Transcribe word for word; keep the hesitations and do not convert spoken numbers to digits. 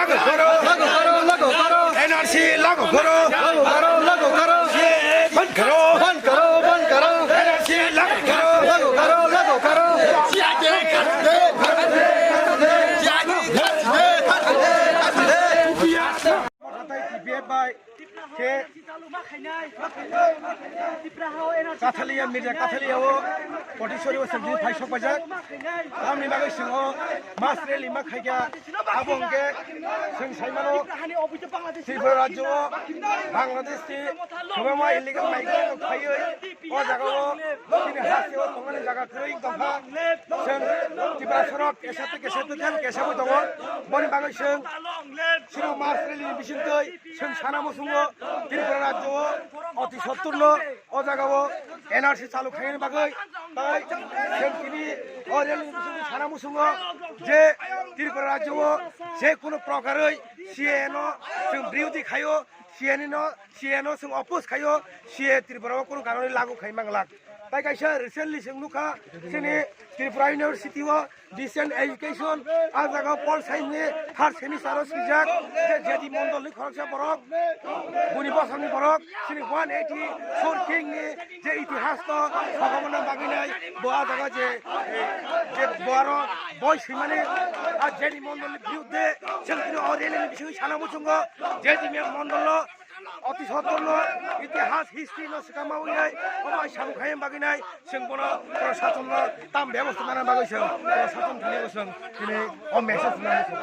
लागू करो, लागू करो, लागू करो। एनआरसी लागू करो। लागू करो, लागू करो। सीएए बंद करो। बंद करो, बंद करो। एनआरसी लागू करो। लागू करो, लागू करो। Hatai T P F bai khe Kathaliya, Mirza Kathaliya o Potiswari o sengdi phai sok paijak. Tamni bagwi chwng o mass rally ma khaikha. Abo hwnkhe chwng sai mano Tripura rajyo o Bangladesh ni kwbangma illegal migrant rok phaiwi o jaga o chini ha se o tongnani jaga kwrwi tongkha. Chwng Tripura sorok kesa tei kesa tei kesa bai tongo. Boni bagwi chwng chini mass rally ni bisingtwi chwng sana muchungo Tripura rajyo o oti sottor no o jaga o N R C chalu khainani bagwi tai chwng tini o rally ni bisingtwi sana muchungo je Tripura rajyo o je kunu prokarwi C A A no chwng birodhi khaio, C A A no, C A A no chwng oppose khaio, C A A Tripura o kunu kanuni lagu khai manglak. Tai kaisa recently chwng nukha chini Tripura University o Distance education, ah jaga o Pol Science ni third semester o swijak, je J D Mondol ni khoroksa borok, buni bosong ni borok, chini one eighty four king ni je itihas no sokomorna bagwi nai, bo ah jaga je, je bo aro boi swimani, ah J D Mondol ni birudde, chwng tini o rally ni bisingwi sana muchungo, J D Mondol no, Oti sottor no itihas history no swkang ma wngnai, omo hai samung khaina bagwi nai, chwng bono proshasonno tam bebosta nana bagwi chwng proshasonno thani bo chwng tini o message nani chwng.